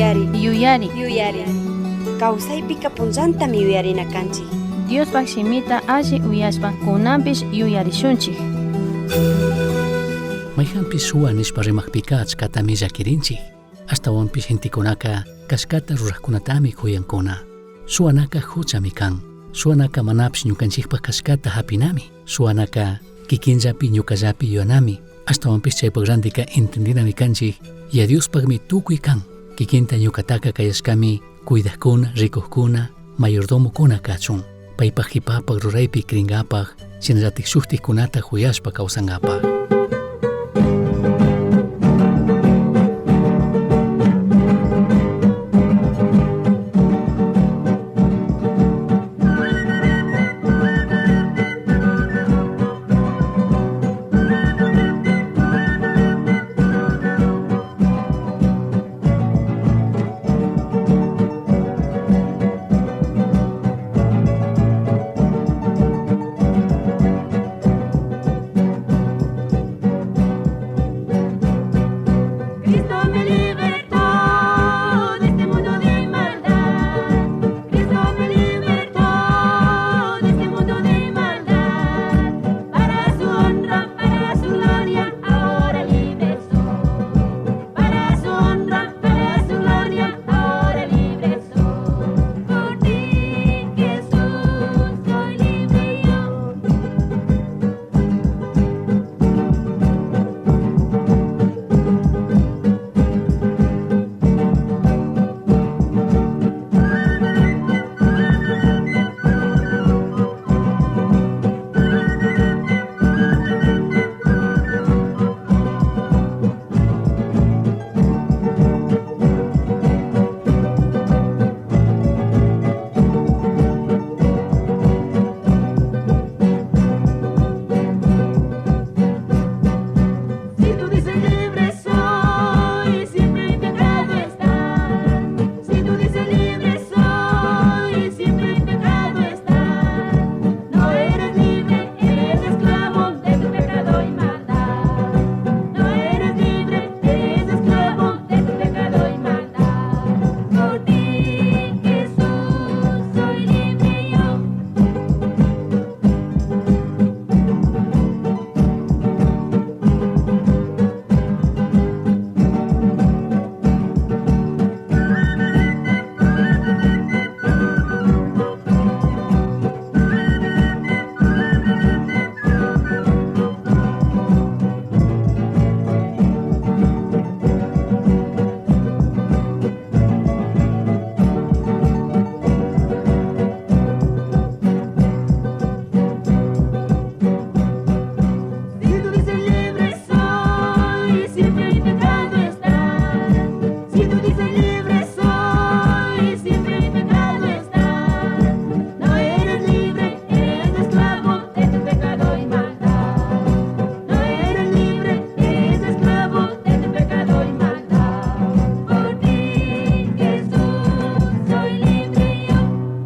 Yuyari. Yuyari. Yuyari. Kawsaypika punllantami yuyarina kanchik. Diospaj shimita alli uyashpa kunanpish yuyarishunchik. Maijanpish shuwa nishpa rimajpika achkatami llakirinchik. Ashtahuanpish gentekunaka kashkata rurajkunatami kuyankuna. Shuwanaka huchami kan. Shuwanaka manapish ñukanchikpak kashkata hapinami. Shuwanaka kikinllapi ñukallapi yuyanami. Ashtahuanpish chaypak randika entendinami kanchik Yaya Diospakmi tukuy kan. Kikinta ñukataka kayashkami cuidajkuna, rikujkuna, mayordomokuna kachun. Paypak jipapak ruraypi kringapak, shinallatik shuktikkunata juyashpa kawsankapak. Cristo me libertó de este mundo de maldad. Cristo me libertó de este mundo de maldad. Para su honra, para su gloria, ahora libre soy. Para su honra, para su gloria, ahora libre soy. Por ti, Jesús, soy libre yo. Si tú dices libre soy, siempre en pecado estás. Si tú dices libre soy, siempre en pecado estás. No eres libre, eres esclavo de tu pecado y maldad. No eres libre, eres esclavo de tu pecado y maldad. Por ti, Jesús, soy libre yo. Si tú dices libre soy, siempre en pecado estás. Si tú dices libre soy, siempre en pecado estás. No eres libre, eres esclavo de tu pecado y maldad. No eres libre, eres esclavo de tu pecado y maldad. Por ti, Jesús, soy libre yo.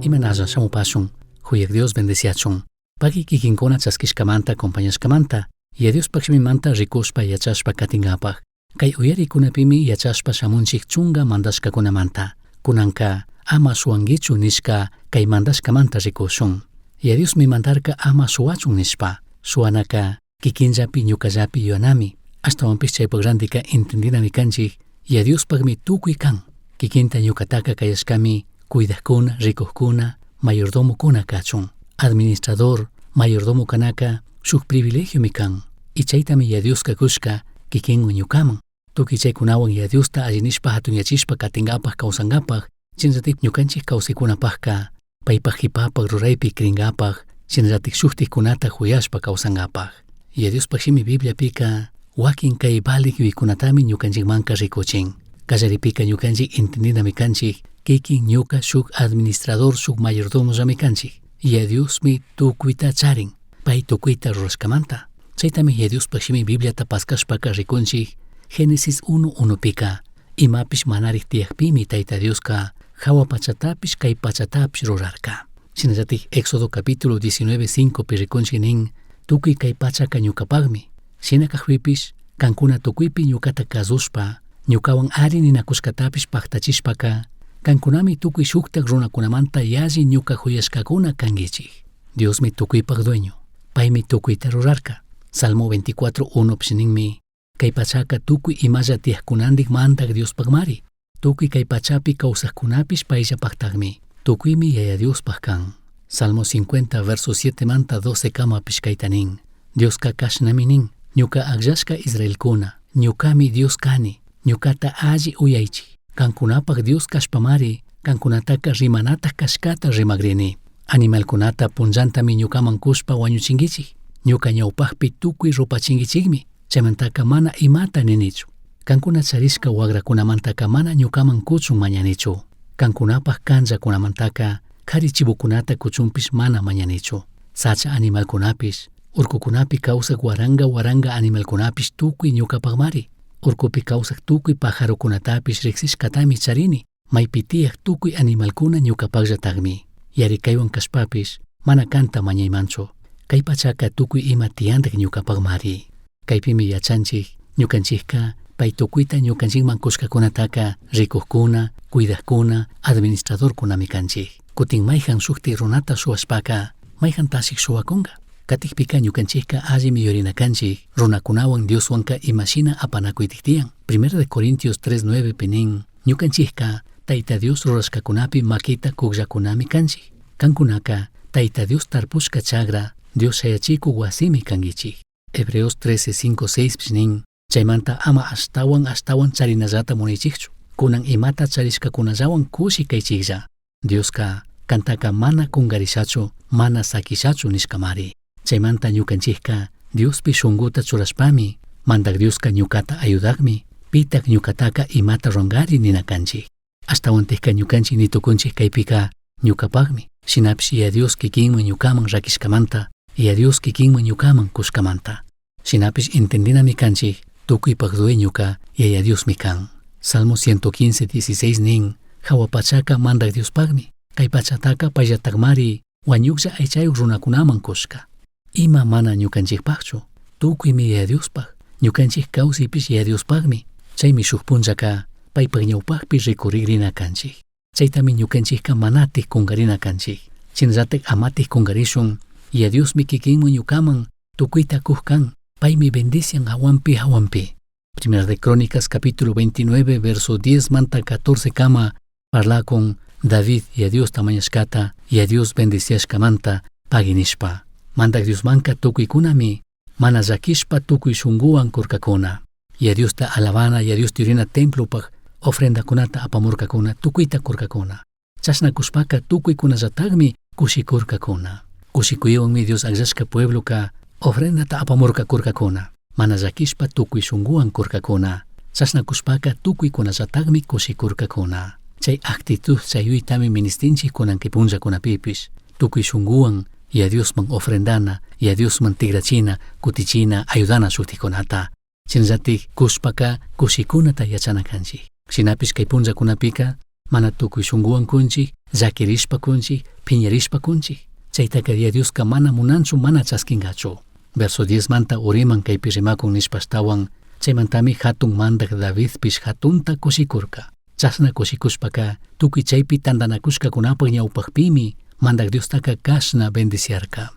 Imanalla shamupashun, Huyak Dios bendeciachun. Paki kikinkuna chaskishkamanta acompañashkamanta, Yaya Diospaj shimimanta rikushpa yachashpa katingapaj. Kay uyarikunapimi yachashpa shamunchik chunga mandashkakunamanta. Kunanka ama shuwankichu nishka kay mandashkamanta rikushun. Yaya Diosmi mandarka ama shuwachun nishpa. Shuwanaka kikinllapi ñukallapi yuyanami. Ashtahuanpish chaypak randika entendinami kanchik Yaya Diospakmi tukuy kan. Kikinta ñukataka kayashkami cuidajkuna, rikujkuna, mayordomokuna kachun. Administrador, mayordomo kanaka shuk privilegiomi kan. Y chaytami Yaya Dioska kushka kikinwan ñukaman. Tukuy chaykunawan Yaya Diosta alli nishpa hatunyachishpa katinkapak kawsankapak, shinallatik ñukanchik kawsaykunapakka paypak jipapak ruraypi krinkapak, shinallatik shuktikkunata juyashpa kawsankapak. Yaya Diospaj shimi Bibliapika wakin kay valik yuyaykunatami ñukanchikmanka rikuchin. Kallaripika ñukanchik entendinami kanchik kikin ñuka shuk administrador, shuk mayordomollami kanchik. Yaya Diosmi tukuyta charin, pay tukuyta rurashkamanta. Chaytami Yaya Diospaj shimi Bibliata paskashpaka rikunchik Génesis 1:1pika imapish manarik tiyakpimi Tayta Dioska hawa pachatapish kay pachatapish rurarka. Shinallatik Éxodo capítulo 19:5 pi rikunchik nin tukuy kay pachaka ñukapakmi. Shina kakpipish kankuna tukuypi ñukata kasushpa Ñucahuan ari ninacushcatapish pajtachishpaca, cancunami tucui shujtaj runacunamanta yalli ñuca juyashcacuna canguichij. Diosmi tucuipaj dueño, paimi tucuita rurarca. Salmo 24.1 ninmi, kay pachaca tucui imalla tiyajcunandik mandaj Diospajmari. Tucui kay pachapi kawsajkunapish payllapajtajmi. Tucuimi Yaya Diospaj kan. Salmo 50 verso 7 manta 12 kamapish kayta nin. Dioska kashnami nin, ñuka akllashka Israelkuna, ñukami Dios kani, ñukata alli uyaychik. Kankunapaj Dios kashpamari, kankunataka rimanataj kashkata rimagrini. Animalkunata punllantami ñukaman kushpa wañuchinkichik. Ñuka ñawpajpi tukuy rupachinkichikmi, chaymantaka mana imata ninichu. Kankuna charishka wagrakunamantaka mana ñukaman kuchun mañanichu. Kankunapaj kanllakunamantaka kari chivokunata kuchunpish mana mañanichu. Sacha animalkunapish, urkukunapi kawsaq waranga waranga animalkunapish tukuy ñukapajmari. Urkupi kawsaq tukuy pajarokunatapish riqsishkatami charini. Maypi tiyaq tukuy animalkuna ñukapajllatajmi. Yarikaywan kashpapish mana kanta mañaymanchu. Kay pachaka tukuy ima tiyantaj ñukapajmari. Kaypimi yachanchik, ñukanchikka pay tukuyta ñukanchikman kushkakunataka rikuqkuna, cuidaqkuna, administradorkunami kanchik. Kutin mayjan shukti runata shuwashpaka, mayjantashik shuwakunka. Katikpika ñukanchikka allimi yuyarina kanchik, runakunawan Dioswanka imashina apanakuytik tiyan. Primera de Corintios 3.9 pi nin, ñukanchikka Tayta Dios rurashkakunapi makita kukllakunami kanchik. Kankunaka Tayta Dios tarpushka chagra, Dios shayachikuk wasimi kankichik. Hebreos 13, 5, 6 pish nin, chaymanta ama ashtawan ashtawan charinallata munaychikchu. Kunan imata charishkakunallawan kushi kaychiklla. Dioska kantaka mana kungarishachu, mana sakishachu nishkamari. Chaymanta ñukanchikka Diospi shunguta churashpami, mandak Dioska ñukata ayudakmi, pitak ñukataka imata ruangari nina kanchik. Ashtawantikka ñukanchik nitukunchik kaypika ñukapakmi. Shinapish Yaya Dios kikinman ñukaman rakishkamanta, Yaya Dios kikinman ñukaman kushkamanta. Shinapish entendinami kanchik, tukuypak dueñoka Yaya Diosmi kan. Salmo 115, 16 nin, hawa pachaka mandak Diospakmi, kay pachataka payllatakmari wañuklla aychayuq runakunaman kushka. Ima mana ñukanchikpaqchu, tukuymi Yaya Diospaq, ñukanchik kawsaypish Yaya Diospaqmi, chaymi shuk punllaka paypak ñawpaqpi rikurigrina kanchik. Chaytami ñukanchikka manatik kunkarina kanchik. Shinallatak amatik kunkarishun, Yaya Diosmi kikinman ñukaman tukuyta kuq kan, paymi bendician hawanpi hawanpi. Primera de Crónicas capítulo 29 verso 10 manta 14 kama parlakun David Yaya Diosta mañashkata, Yaya Dios bendiciashkamanta pagui nishpa. Mandak Diosmanka tukuykunami mana llakishpa tukuy shunguwan kurkakuna. Yaya Diosta alabana, Yaya Diosta yurina templopaj ofrendakunata apamurkakuna, tukuyta kurkakuna. Chashna kushpaka tukuykunallatakmi kushikurkakuna. Kushikuywanmi Dios akllashka puebloka ofrendata apamurka kurkakuna. Mana llakishpa tukuy shunguwan kurkakuna. Chashna kushpaka tukuykunallatakmi kushikurkakuna. Chay actitud chay yuytami ministinchik kunan kay punllakunapipish. Tukuy shunguwan Yaya Diosman ofrendana, Yaya Diosman tigrachina, kutichina, ayudana shutikunata. Shinallatik kushpaka kushikunata yachana kanchik. Shinapish kay punllakunapika mana tukuy shunguwan kunchik, llakirishpa kunchik, piñarishpa kunchik. Chaytaka Yaya Dioska mana munanchu, mana chaskinkachu. Verso 10 manta uriman kaypi rimakun nishpashtawan, chaymantami hatun mandak Davidpish hatunta kushikurka. Chashna kushikushpaka tukuy chaypi tantanakushkakunapaq ñawpaqpimi mandak Diostaka kashna bendiciarka.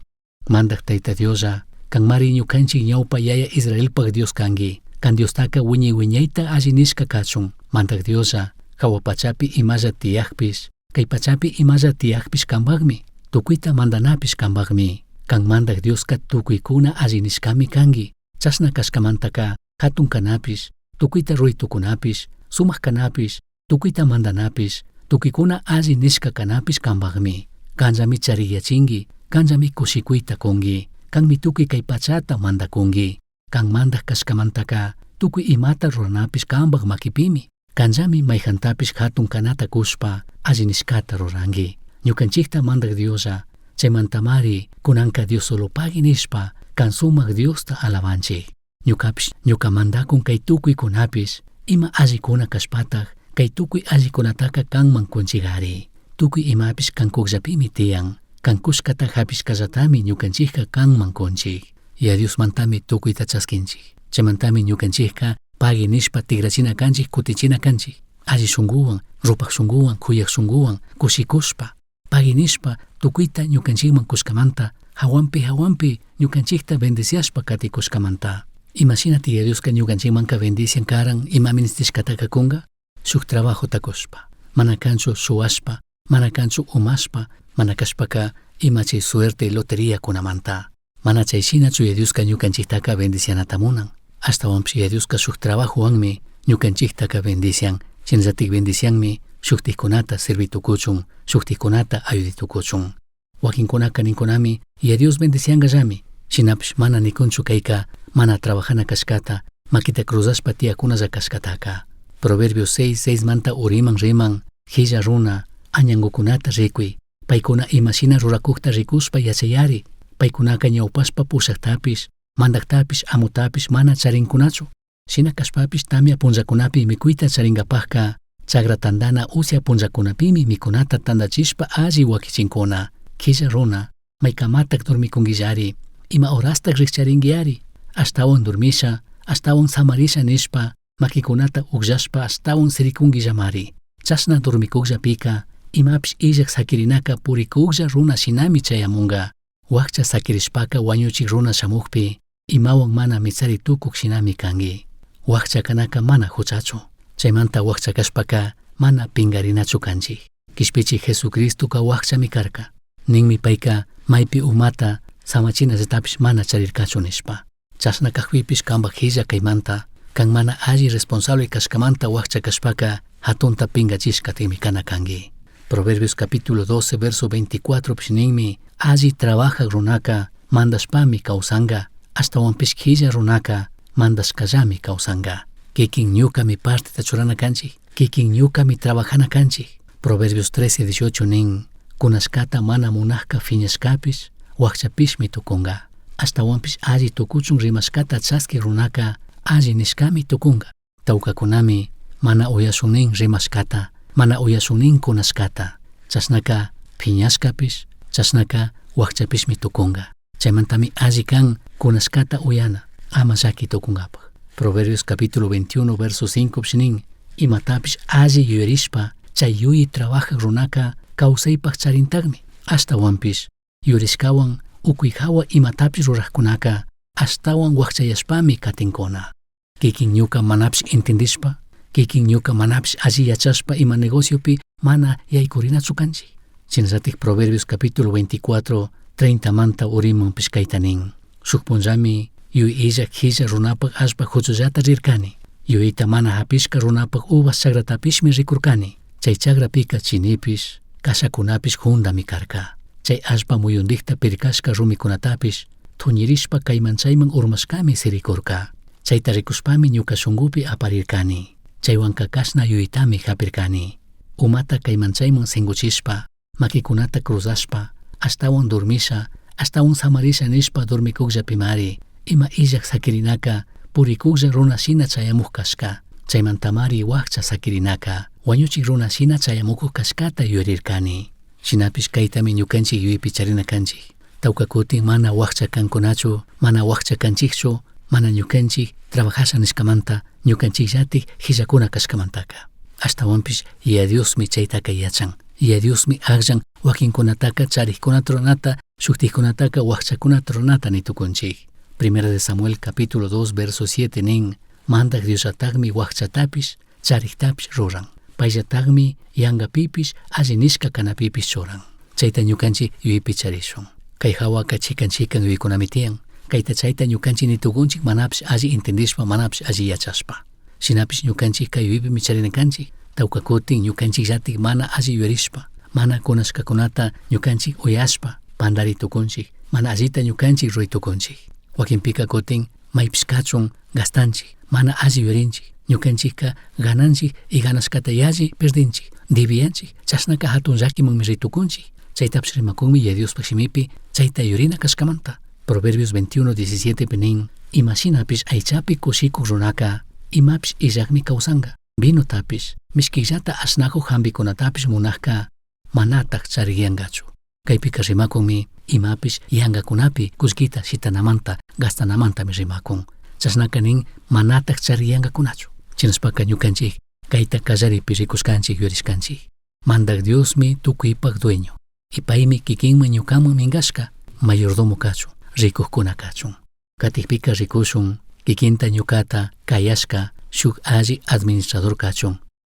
Mandak Tayta Dioslla, kanmari ñukanchik ñawpa yaya Israelpaq Dios kanki. Kan Diostaka wiñay wiñayta alli nishka kachun. Mandak Dioslla, hawa pachapi imalla tiyakpish, kay pachapi imalla tiyakpish kanpaqmi, tukuyta mandanapish kanpaqmi. Kan mandak Dioska tukuykuna alli nishkami kanki. Chashna kashkamantaka hatun kanapish, tukuyta ruraytukunapish, sumak kanapish, tukuyta mandanapish, tukuykuna alli nishka kanapish kanpaqmi. Kanllami chariyachinki, kanllami kushikuyta kunki, kanmi tukuy kay pachata mandakunki. Kan mandak kashkamantaka tukuy imata ruranapish kanpaq makipimi. Kanllami mayjantapish hatun kanata kushpa alli nishkata ruranki. Ñukanchikta mandak Dioslla, chaymantamari kunanka Dios solo pagui nishpa kan sumak Diosta alabanchik. Ñukapish ñuka mandakun kay tukuykunapish ima allikuna kashpatak kay tukuy allikunataka kanman kunchigari. Tukuy imapish kankukllapimi tiyan. Kankushkata hapishkallatami ñukanchikka kanman kunchik. Yaya Diosmantami tukuyta chaskinchik. Chaymantami ñukanchikka Pagui nishpa tigrachina canchij, cutichina canchij. Alli shunguhuan, rupaj shunguhuan, cuyaj shunguhuan, cushicushpa. Pagui nishpa tucuita ñucanchijman cushcamanta, jahuanpi jahuanpi ñucanchijta bendiciashpa caticushcamanta. Ima shina Yaya Dioska ñucanchijmanca bendician caran ima ministishcataca cunga? Shuj trabajota cushpa. Mana canchu shuhuashpa, mana canchu umashpa, mana cashpaca ima chay suerte loteriacunamanta. Mana chay shinachu Yaya Dioska ñucanchijtaca bendicianata munan. Ashtahuanpish Yaya Dioska shuj trabajohuanmi ñucanchijtaca bendician. Shinallataj bendicianmi shujtajcunata sirvi tucuchun, shujtajcunata ayudi tucuchun. Huaquincunaca nincunami, Yaya Dios bendiciangallami. Shinapish mana nicunchu caica mana trabajana cashcata, maquita cruzashpa tiyacunalla cashcataca. Proverbios 6, 6 manta uriman riman, Jilla runa, añangucunata ricui, paicuna ima shina ruracujta ricushpa yachayari, paicunaca ñaupashpa pushajtapish, mandajtapish, amotapish mana charincunachu. Shina cashpapish tamia punllacunapi micuita charingapajca, chagra tandana usya punllacunapimi micunata tandachishpa alli huaquichincuna. Quilla runa, maicamataj dormicunguillari, ima horastaj rijcharinguiari, ashtahuan dormisha, ashtahuan samarisha nishpa, maquicunata ugllashpa ashtahuan siricunguillamari. Chashna dormicujllapica, imapish illaj saquirinaca puricujlla runa shinami chayamunga. Huajcha saquirishpaca huañuchij runa shamujpi, imahuan mana mitsari tucuj shinami cangui. Huajcha canaca mana juchachu. Chaimanta huajcha cashpaca mana pingarinachu canchij. Quishpichij Jesucristoca huajchami carca. Ninmi paica maipi umata samachinallatapish mana charircachu nishpa. Chashna cajpipish cambaj jilla caimanta, can mana alli responsable cashcamanta huajcha cashpaca jatunta pingachishcatimi cana cangui. Proverbios capítulo 12 verso 24 pish ninmi, alli trabajaj runaca mandashpami causanga, ashtahuanpish jilla runaca mandashcallami causanga. Kikin ñucami parteta churana canchij, kikin ñucami trabajana canchij. Proverbios 13, 18 nin, cunashcata mana munajca fiñashcapish, huajchapishmi tucunga. Ashtahuanpish alli tucuchun rimashcata chasqui runaca alli nishcami tucunga. Taucacunami mana uyashun nin rimashcata, mana uyashun nin cunashcata. Chashnaca piñashcapish, chashnaca huajchapishmi tucunga. Chaimantami alli can cunashcata uyana, ama llaqui tucungapaj. Proverbios capítulo 21 verso 5 nin, imatapish alli yuyarishpa, chay yuyi trabajaj runaca kawsaypaj charintagmi. Ashtahuanpish yurishkawan ukuy hawa imatapish rurajkunaka ashtawan huajchayashpami katinkuna. Kikin ñuka manapish entendishpa, kikin ñuka manapish alli yachashpa ima negociopi mana yaykurinachu kanchik. Shinallatik Proverbios capítulo 24, 30 manta urimanpish kayta nin. Shuk punllami yuy illak jilla runapaj allpa huchullata rirkani. Yuyita mana hapishka runapaj uvas chagratapishmi rikurkani. Chay chagrapika chinipish, kashakunapish jundami karka. Chay allpa muyundikta pirkashka rumikunatapish tuñirishpa kayman chayman urmashkami sirikurka. Chayta rikushpami ñuka shunkupi aparirkani. Chaywanka kashna yuyitami hapirkani. Umata kayman chayman singuchishpa, makikunata cruzashpa, ashtawan dormisha, ashtawan samarisha nishpa dormikukllapimari, ima illak sakirinaka, purikuklla runa shina chayamuj kashka. Chaymantamari wakcha sakirinaka, wañuchik runa shina chayamukuj kashkata yuyarirkani. Shinapish kaytami ñukanchik yuyaypi charina kanchik. Tawka kutin mana wakcha kankunachu, mana wakcha kanchikchu, mana ñukanchik trabajasha nishkamanta, ñukanchikllatik jillakuna kashkamantaka. Ashtawanpish Yaya Diosmi chaytaka yachan. Yaya Diosmi akllan wakinkunataka charikkunata ruranata, shuktikkunataka wakchakunata ruranata nitukunchik. Primera de Samuel capítulo 2 verso 7 nin, Mandaj Diosllatakmi wakchatapish, chariktapish ruran. Payllatakmi yankapipish, alli nishka kanapipish churan. Chayta ñukanchik yuyaypi charishun. Kay hawaka chikan chikan yuyaykunami tiyan. Kayta chayta ñukanchik nitukunchik manapish alli entendishpa, manapish alli yachashpa. Shinapish ñukanchik kay yuyaypimi charina kanchik. Tawka kutin ñukanchikllatik mana alli yuyarishpa, mana kunashkakunata ñukanchik uyashpa, pandari tukunchik, mana allita ñukanchik ruray tukunchik. Wakinpika kutin maypish kachun gastanchik, mana alli yuyarinchik, ñukanchikka gananchik y ganashkata yalli perdinchik, dibiyanchik, chashnaka hatun llakimanmi ri tukunchik. Chaytapish rimakunmi Yaya Diospaj shimipi chayta yurina kashkamanta. Proverbios 21, 17 nin, imashinapish aychapi kushikuj runaka, imapish illakmi kawsanka. Vinotapish, mishkillata ashnakuj hampikunatapish munajka, manataj chariyankachu. Kaypika rimakunmi imapish yankakunapi kullkita shitanamanta, gastanamantami rimakun. Chashnaca nin manataj chariyangacunachu. Chinashpaka ñukanchik kayta kallaripi rikushkanchik yuyarishkanchik. Mandak Diosmi tukuypak dueño. Y paymi kikinman ñukaman minkashka mayordomo kachun, rikukkuna kachun. Katikpika rikushun kikinta ñukata kayashka shuk alli administrador kachun.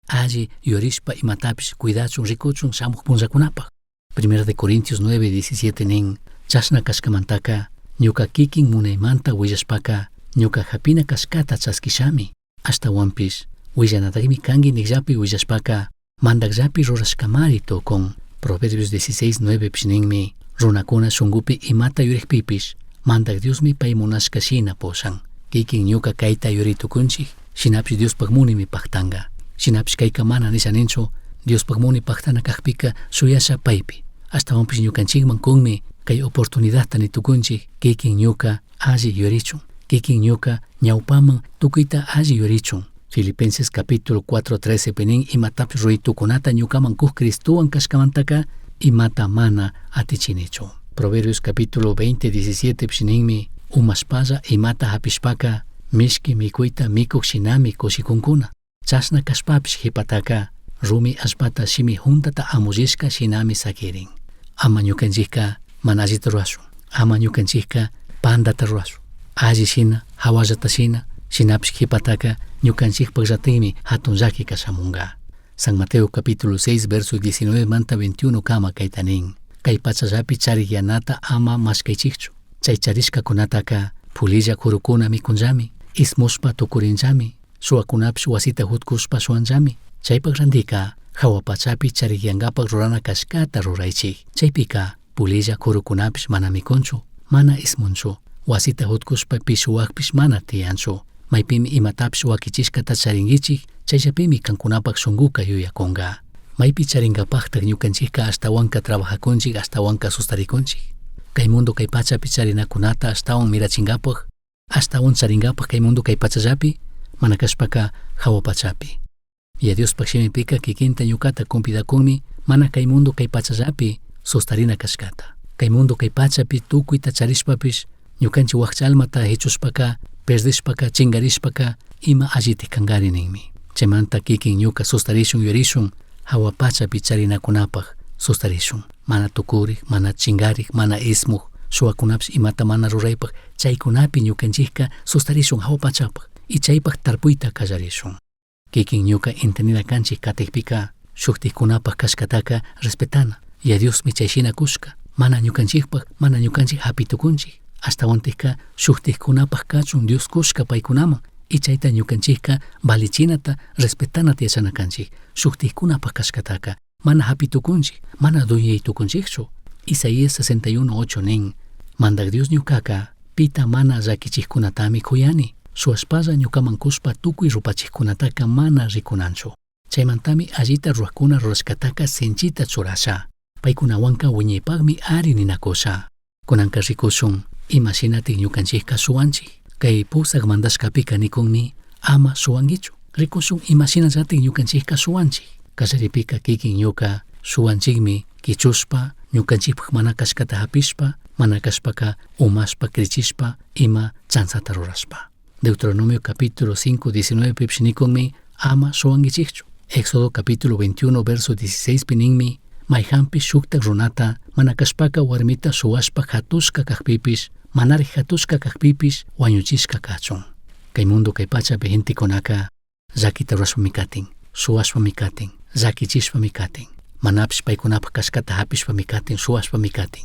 Alli yuyarishpa imatapish cuidachun rikuchun shamuj punllakunapaj. Primera de Corintios 9, 17 nin, chashna kashkamantaka ñuka kikin munaymanta willashpaka ñuka hapina kashkata chaskishami. Ashtawanpish willanatakmi kanki nijllapi willashpaka mandakllapi rurashkamari tukun. Proverbios 16, 9 pish ninmi, runakuna shunkupi imata yurikpipish mandak Diosmi pay munashka shina pushan. Kikin ñuka kayta yuri tukunchik, shinapish Diospaj munimi pajtanga. Shinapish kayka mana nisha ninchu, Diospaj muni pajtana kajpika shuyasha paypi. Ashtawanpish ñukanchikman kunmi kay oportunidadta nitukunchik kikin ñuka alli yurichun. Kikin ñuka ñawpaman tukuyta alli yurichun. Filipenses capítulo 4, 13 pinin imatapish ruraytukunata ñukaman kuj Cristuwan kashkamantaka imata mana atichinichu. Proverbios capítulo 20, 17 pish ninmi umashpalla imata hapishpaka mishki mikuyta mikuj shinami kushikunkuna. Chashna kashpapish jipataka rumi allpata shimi juntata amullishka shinami sakirin. Ama ñukanchikka mana allita rurashun. Ama ñukanchikka pandata rurashun. Alli shina, hawallata shina, shinapish jipataka ñukanchikpakllatikmi hatun llaki kashamunga. San Mateo capítulo 6 verso 19 manta 21 kama kayta nin. Kay pachallapi charikyanata ama mashkaychikchu. Chay charishkakunataka pulilla kurukuna mikunllami, ismushpa tukurinllami, suwakunapish wasita jutkushpa shuwanllami. Chaypak randika hawa pachapi charikyankapak rurana kashkata ruraychik. Chaypika pulilla kurukunapish mana mikunchu, mana ismunchu, wasita jutkushpa pishuwakpish mana tiyanchu. Maypimi imatapish wakichishkata charinkichik, chayllapimi kankunapak shunkuka yuyakunka. Maypi charinkapaktak ñukanchikka ashtawanka trabajakunchik, ashtawanka sustarikunchik. Kay mundo kay pachapi charinakunata ashtawan mirachinkapak, ashtawan charinkapak kay mundo kay pachallapi, mana kashpaka hawa pachapi. Yaya Diospak shimipika kikinta ñukata convidakunmi mana kay mundo kay pachallapi sustarina kashkata. Kay mundo kay pachapi tukuyta charishpapish ñukanchik wakcha almata hichushpaka, perdishpaka, chinkarishpaka ima allitik kankari ninmi. Chaymanta kikin ñuka sustarishun yuyarishun hawa pachapi charinakunapaj sustarishun. Mana tukurik, mana chinkarik, mana ismuj, shuwakunapish imata mana ruraypaj chaykunapi ñukanchikka sustarishun hawa pachapaj y chaypaj tarpuyta kallarishun. Kikin ñuka entendina kanchik katikpika shuktikkunapaj kashkataka respetana. Yaya Diosmi chay shina kushka. Mana ñukanchikpaj, mana ñukanchik hapi tukunchik. Ashtawantikka shuktikkunapaj kachun Dios kushka paykunaman. Y chayta ñukanchikka valichinata, respetanata yachana kanchik. Shuktikkunapaj kashkataka mana hapi tukunchik, mana dueñay tukunchikchu. Isaías 61:8 nin, Mandak Dios ñukaka pita mana llakichikkunatami kuyani. Shuwashpalla ñukaman kushpa tukuy rupachikkunataka mana rikunanchu. Chaymantami allita rurakuna rurashkataka sinchita churasha. Paykunawanka wiñaypakmi ari ninakusha. Kunanka rikushun imashinatik ñukanchikka shuwanchik. Kay pusak mandashkapika nikunmi ama shuwankichu. Rikushun imashinallatik ñukanchikka shuwanchik. Kallaripika kikin ñuka shuwanchikmi kichushpa ñukanchikpak mana kashkata hapishpa, mana kashpaka umashpa krichishpa ima chanzata rurashpa. Deuteronomio capítulo 5, 19 pipish nikunmi ama shuwankichikchu. Éxodo capítulo 21 verso 16 pi ninmi mayjanpish shuktak runata mana kashpaka warmita shuwashpa hatushka kakpipish manarik hatushka kakpipish wañuchishka kachun. Kay mundo kay pachapi gentekunaka llakita rurashpami katin, shuwashpami katin, llakichishpami katin, manapish paykunapak kashkata hapishpami katin, shuwashpami katin.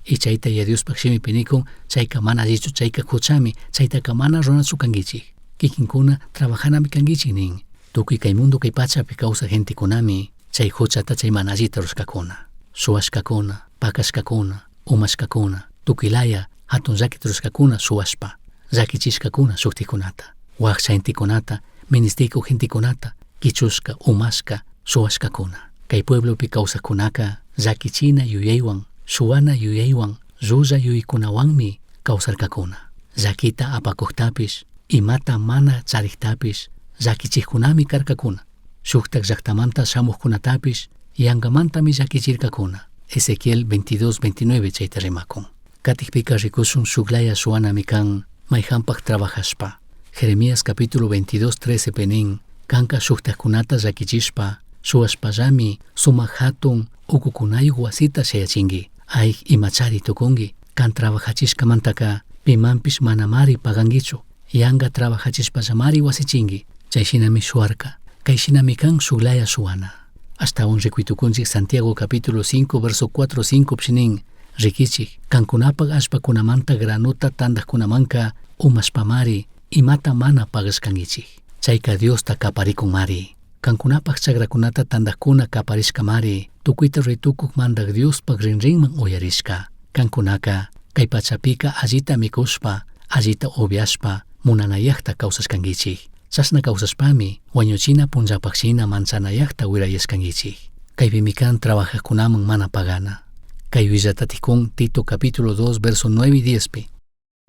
Y chayta Yaya Diospaj shimipi nikun, chayka mana allichu, chayka huchami, chaytaka mana ruranachu kankichik. Kikinkuna trabajanami kankichik nin. Tukuy kay mundo kay pachapi kawsaj gentekunami chay huchata chay mana allita rurashkakuna. Shuwashkakuna, pakashkakuna, umashkakuna, tukuy laya hatun llakita rurashkakuna shuwashpa, llakichishkakuna shuktikunata, wakcha gentekunata, ministikuq gentekunata, kichushka, umashka, shuwashkakuna. Kay pueblopi kawsajkunaka llakichina yuyaywan, shuwana yuyaywan, llulla yuyaykunawanmi kawsarkakuna. Llakita apakuktapish, imata mana chariktapish llakichikkunami karkakuna. Shuktak llaktamanta shamukkunatapish yankamantami llakichirkakuna. Ezequiel 22, 29 chayta rimakun. Katikpika rikushun shuklaya shuwanami kan. Maijanpaj trabajashpa. Jeremías capítulo 22, 13 pi nin, canca shujtajcunata llaquichishpa, shuhuashpallami sumaj jatun ucucunayuj huasita shayachingui. Aij imachari tucungui, can trabajachishcamantaca pimanpish manamari paganguichu, yanga trabajachishpallamari huasichingui. Chai shinami shuhuarca, cai shinami can shuglaya shuhuana. Ashtahuan ricui tucunchij Santiago capítulo 5 verso 4 5 pish nin, riquichij, cancunapaj allpacunamanta granota tandajcunamanca umashpamari imata mana pagashcanguichij. Chaica Diosta caparicunmari. Cancunapaj chagracunata tandajcuna caparishcamari, tucuita ritucuj Mandaj Diospaj rinrinman uyarishca. Cancunaca, cai pachapica allita micushpa, allita ubyashpa, munanayajta causashcanguichij. Chashna causashpami, huañuchina punllapaj shina manchanayajta huirayashcanguichij. Caipimi can trabajajcunaman mana pagana. Cai huillatatikun Tito capítulo 2 verso 9 y 10 pi.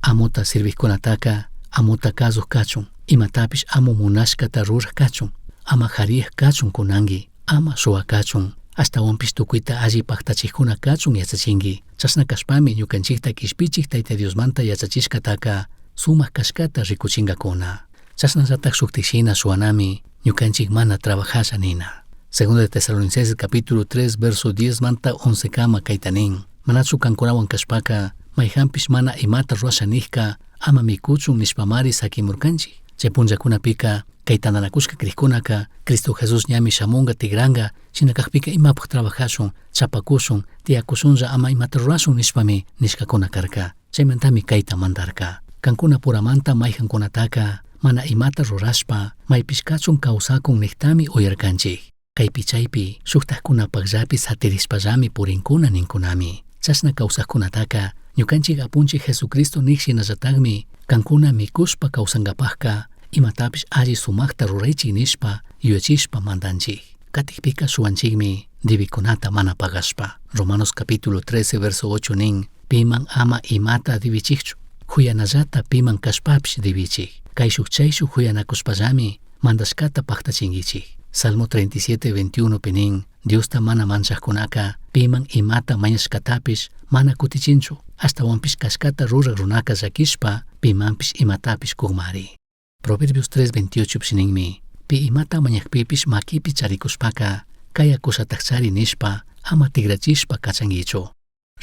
Amota sirvijcunataca amota cazuj cachun, imatapish amo munashcata ruraj cachun, ama jariyaj cachun cunangui, ama shuwa cachun, ashtahuanpish tucuita alli pajtachijcuna cachun yachachingui. Chashna cashpami ñucanchijta quishpichij Taita Diosmanta yachachishcataca sumaj cashcata ricuchingacuna. Chashnallataj shujtaj shina shuwanami ñucanchij mana trabajasha nina. Segundo de Tesalonicenses capítulo 3 verso 10 manta 11 cama caita nin. Manachu cancunahuan cashpaca maijanpish mana imata rurasha nijca ama micuchun nishpamari saquimurcanchij. Chai punllacunapica cai tandanacushca crijcunaca Cristo Jesús ñami shamunga tigranga shina cajpica imapaj trabajashun, chapacushun, tiyacushunlla ama imata rurashun nishpami nishcacuna carca. Chaimantami caita mandarca. Cancuna puramanta maijancunataca mana imata rurashpa maipish cachun causacun nijtami uyarcanchij. Caipi chaipi shujtajcunapajllapi satirishpallami purincuna nincunami. Chashna causajcunataca ñucanchij Apunchij Jesucristo nij shinallatajmi cancuna micushpa causangapajca imatapish alli sumajta ruraichij nishpa yuyachishpa mandanchij. Catijpica shuhuanchijmi dibicunata mana pagashpa. Romanos capítulo 13 verso 8 nin, piman ama imata dibichijchu. Juyanallata piman cashpapish dibichij. Caishuj chaishuj juyanacushpallami mandashcata pajtachinguichij. Salmo 37, 21 pi nin, Diosta mana manchajcunaca piman imata mañashcatapish mana cutichinchu. Ashtahuanpish cashcata ruraj runaca llaquishpa pimanpish imatapish cunmari. Proverbios 3, 28 pish ninmi, pi imata mañajpipish maquipi charicushpaca caya cushatajchari nishpa ama tigrachishpa cachanguichu.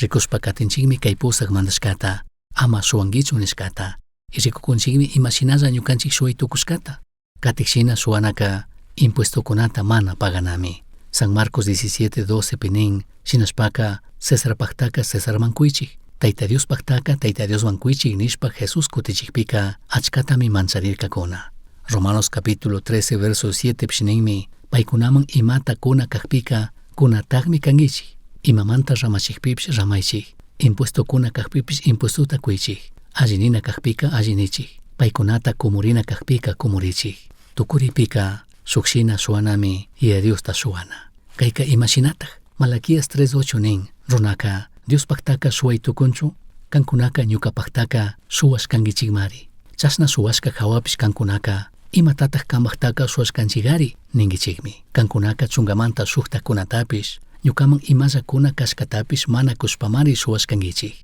Ricushpa catinchikmi kay pusaq mandashkata, ama shuwankichu nishkata, y rikukunchikmi ima shinalla ñukanchik shuway tukushkata. Katik shina shuwanaka impuestokunata mana paganami. San Marcos 17, 12 pi nin, shinashpaka Cesarpajtaka Cesarman kuychik, Tayta Diospajtaka Tayta Diosman kuychik nishpa Jesús kutichikpika achkatami mancharirkakuna. Romanos capítulo 13 verso 7 pish ninmi, paykunaman imata kuna kajpika kunatakmi kankichik, imamanta ramachikpipish ramaichik, impuesto kuna kajpipish impuestota kuychik, alli nina kajpika alli nichik, paykunata kumurina kajpika kumurichik. Tukuripika shuk shina shuwanami Yaya Diosta shuwana. Kayka ima shinataj? Malaquías 3:8 nin, runaka Diospajtaka shuway tukunchu, kankunaka ñukapajtaka shuwashkankichikmari. Chashna shuwashka hawapish kankunaka imatataj kambajtaka shuwashkanchikari ninkichikmi. Kankunaka chungamanta shujtajkunatapish ñukaman imalla kuna kashkatapish mana kushpamari shuwashkankichik.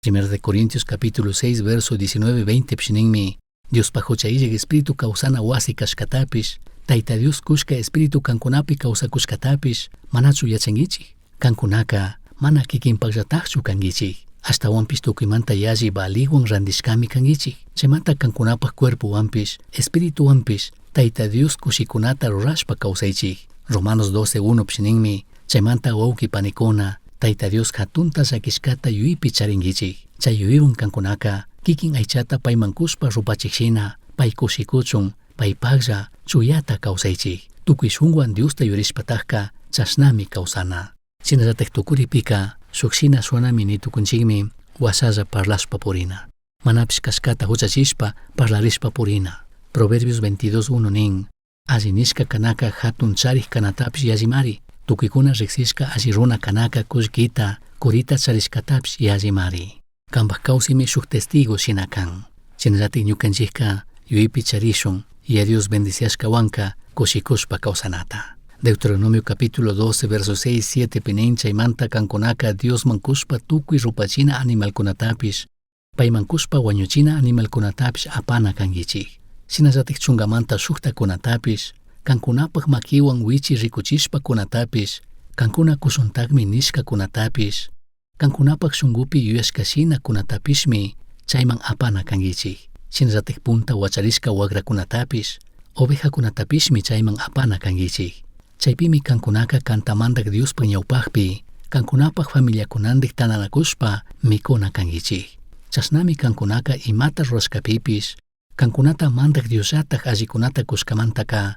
Primero de Corintios capítulo 6 verso 19 20 pish ninmi, Diospaj hucha illaj espíritu kawsana wasi kashkatapish, Tayta Dios kushka espíritu kankunapi kawsakushkatapish manachu yachankichik. Kankunaka mana kikinpajllatajchu kankichik, ashtahuanpish tukuymanta yalli valihuan randishkami kankichik. Chaymanta kankunapaj cuerpowanpish, espirituwanpish Tayta Dios kushikunata rurashpa kawsaychik. Romanos 12 1 pish ninmi, chaymanta wawqi panikuna, Tayta Dios hatunta llakishkata yuyaypi charinkichik. Chay yuyaywan kankunaka kikin aychata payman kushpa rupachik shina, pay kushikuchun, paypajlla chuyata kawsaychik. Tukuy shunkuwan Diosta yuyarishpatajka chashnami kawsana. Shinallatak tukuripika shuk shina shuwanami ni tukunchikmi washalla parlashpa purina. Manapish kashkata huchachishpa parlarishpa purina. Proverbios 22.1 nin, alli nishka kanaka hatun charij kanatapish yallimari, tukuykuna riksishka alli runa kanaka kullkita, kurita charishkatapish yallimari. Kambaj kawsaymi shuk testigo shina kan. Shinallatik ñukanchikka yuyaypi charishun, Yaya Dios bendiciashkawanka kushikushpa kawsanata. Deuteronomio capítulo 12 verso 6 7 pi nin chaymanta kankunaka Diosman kushpa tukuy rupachina animalkunatapish, Paiman cushpa huañuchina animalcunatapish apana canguichij. Shinallataj chungamanta shujtacunatapish, cancunapaj maquihuan huichi ricuchishpa cunatapish, cancuna cushuntajmi nishcacunatapish, cancunapaj shungupi yuyashca shina cunatapishmi chaiman apana canguichij. Shinallataj punta huacharishca huagracunatapish, ovejacunatapishmi chaiman apana canguichij. Chaipimi cancunaca canta Mandaj Diospaj ñaupajpi, cancunapaj familiacunandij tandanacushpa micuna canguichij. Chashnami cancunaca imata rurashcapipish, cancunata Mandaj Diosllataj allicunata cushcamantaca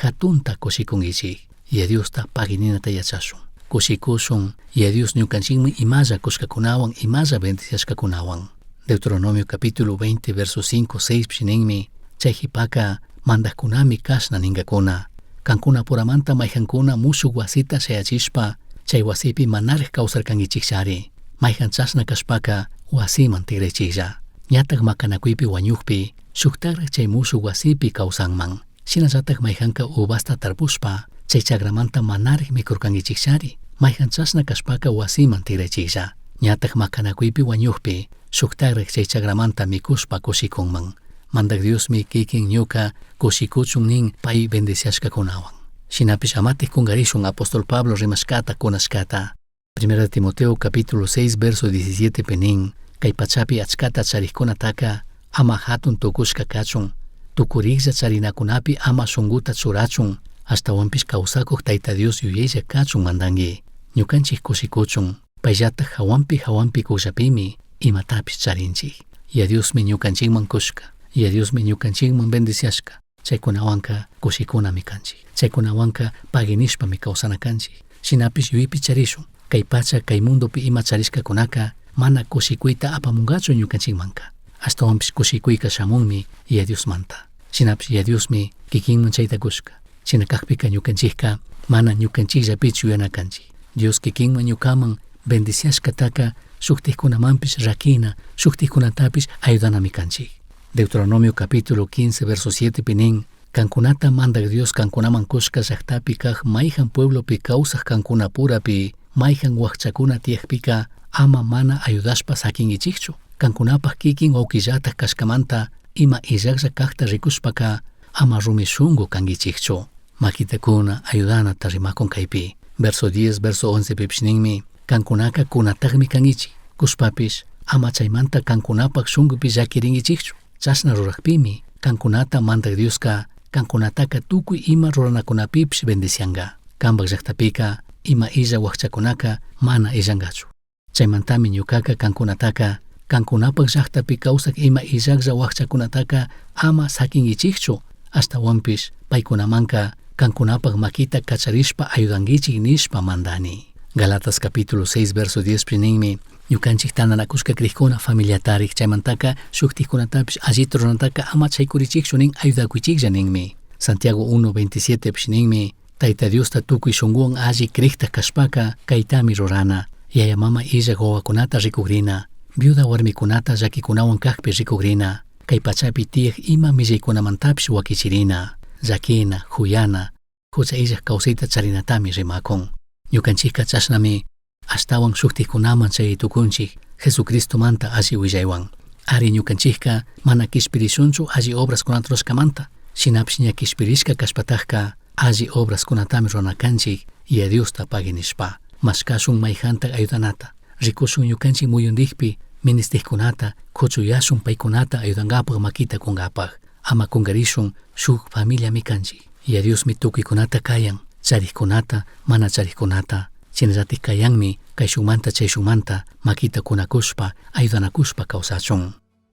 jatunta cushicunguichij. Yaya Diosta pagui ninata yachashun. Cushicushun, Yaya Dios ñucanchikmi imalla cushcacunahuan imalla bendiciashcacunahuan. Deuteronomio capítulo 20 verso 5, 6 pish ninmi, chay jipaca mandajcunami cashna ningacuna. Cancunapuramanta maijancuna mushuj huasita shayachishpa, chay huasipi manaraj causarcanguichijchari. Maijan chashna cashpaca huasiman tigraichijlla. Ñataj macanacuipi huañujpi, shujtajraj chay mushuj huasipi causanman. Shinallataj maijanca uvasta tarpushpa, chay chagramanta manaraj micurcanguichijchari. Maijan chashna cashpaca huasiman tigraichijlla. Ñataj macanacuipi huañujpi, shujtajraj chay chagramanta micushpa cushicunman. Mandaj Diosmi kikin ñuka cushicuchun nin pay bendiciashcacunahuan. Shinapish amataj cungarishun apóstol Pablo rimashcata cunashcata. Primera de Timoteo capítulo 6 verso 17 pi nin, kay pachapi achkata charijkunataka ama hatun tukushka kachun, tukurijlla charinakunapi ama shunguta churachun, ashtawanpish kawsakuj Tayta Dios yuyaylla kachun mandanki. Ñukanchik kushikuchun, payllataj hawanpi hawanpi kukllapimi imatapish charinchik. Yaya Diosmi ñukanchikman kushka, Yaya Diosmi ñukanchikman bendiciashka, chaykunawanka kushikunami kanchik. Chaykunawanka pagui nishpami kawsana kanchik. Shinapish yuyaypi charishun, kay pacha kay mundopi ima charishkakunaka mana kushikuyta apamunkachu ñukanchikmanka. Ashtawanpish kushikuyka shamunmi Yaya Diosmanta. Shinapish Yaya Diosmi kikinman chayta kushka. Shina kakpika ñukanchikka mana ñukanchikllapichu yuyana kanchik. Dios kikinman ñukaman bendiciashkataka shuktikkunamanpish rakina, shuktikkunatapish ayudanami kanchik. Deuteronomio capítulo 15 verso 7 pi nin, Kankunata Mandaj Dios kankunaman kushka llaktapi kaj mayjan pueblopi kawsaj kankunapurapi mayjan wakchakuna tiyakpika ama mana ayudashpa sakinkichikchu. Kankunapaj kikin wawkillataj kashkamanta ima illaklla kakta rikushpaka ama rumi shunku kankichikchu. Maquitakuna ayudanata rimakun kaypi. Verso 10, verso 11 pipish ninmi, kankunaka kunatakmi kankichik, kushpapish ama chaymanta kankunapak shunkupi llakirinkichikchu. Chashna rurakpimi kankunata Mandaj Dioska kankunataka tukuy ima ruranakunapipish bendicianka. Kampak llaktapika ima illa wakchakunaka mana illankachu. Chaymantami ñukaka kankunataka kankunapak llaktapi kawsak ima illaklla wakchakunataka ama sakinkichikchu, ashtawanpish paykunamanka kankunapak makita kacharishpa ayudankichik nishpa mandani. Galatas capítulo 6 verso 10 pi ninmi, ñukanchik tandanakushka krikuna familiatarik chaymantaka shuktikkunatapish allita ruranataka ama chaykurichikchu nin ayudakuychiklla ninmi. Santiago 1, 27 pish ninmi, Tayta Diosta tukuy shunkuwan alli krikta kashpaka kaytami rurana, yaya mama illak wawakunata rikukrina, viuda warmikunata llakikunawan kakpi rikukrina, kay pachapi tiyak ima millaykunamantapish wakichirina, llakina, juyana, hucha illak kawsayta charinatami rimakun. Ñukanchikka chashnami ashtawan shuktikkunaman chay tukunchik Jesucristomanta alli willaywan. Ari ñukanchikka mana kishpirishunchu alli obraskunata rurashkamanta, shinapish ña kishpirishka kashpatakka alli obraskunatami rurana kanchik Yaya Diosta pagui nishpa. Mashkashun mayjanta ayudanata, rikushun ñukanchik muyundikpi ministikkunata, kuchuyashun paykunata ayudankapak makita kunkapak. Ama kunkarishun shuk familiami kanchik. Yaya Diosmi tukuykunata kayan, charikkunata, mana charikkunata, shinallatik kayanmi kayshunmanta chayshunmanta makita kunakushpa, ayudanakushpa kawsachun.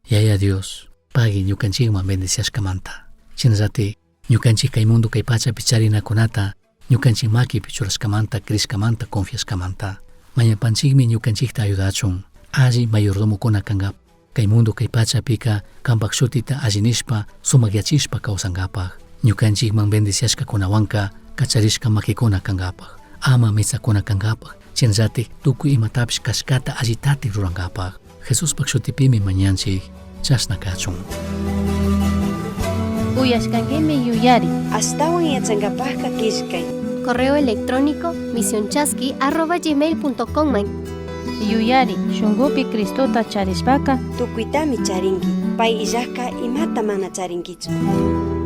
Yaya Dios, pagui ñukanchikman bendiciashkamanta. Shinallatik ñukanchik kay mundo kay pachapi charinakunata ñukanchik makipi churashkamanta, crishkamanta, confiashkamanta. Mañapanchikmi ñukanchikta ayudachun, alli mayordomokuna kankap. Kay mundo kay pachapika kampak shutita alli nishpa, sumakyachishpa kawsankapak. Ñukanchikman bendiciashkakunawanka kacharishka makikuna kankapak, ama mitsakuna kankapak, shinallatik tukuy imatapish kashkata allitatik rurankapak. Jesuspak shutipimi mañanchik, chashna kachun. Uyashkankimi yuyari. Ashtawan yachankapajka killkay. Correo electrónico misionchasqui@gmail.com man. Yuyari, shungupi Cristota charishpaka Tucuitami charinqui. Pai illajka imata mana charinquichu.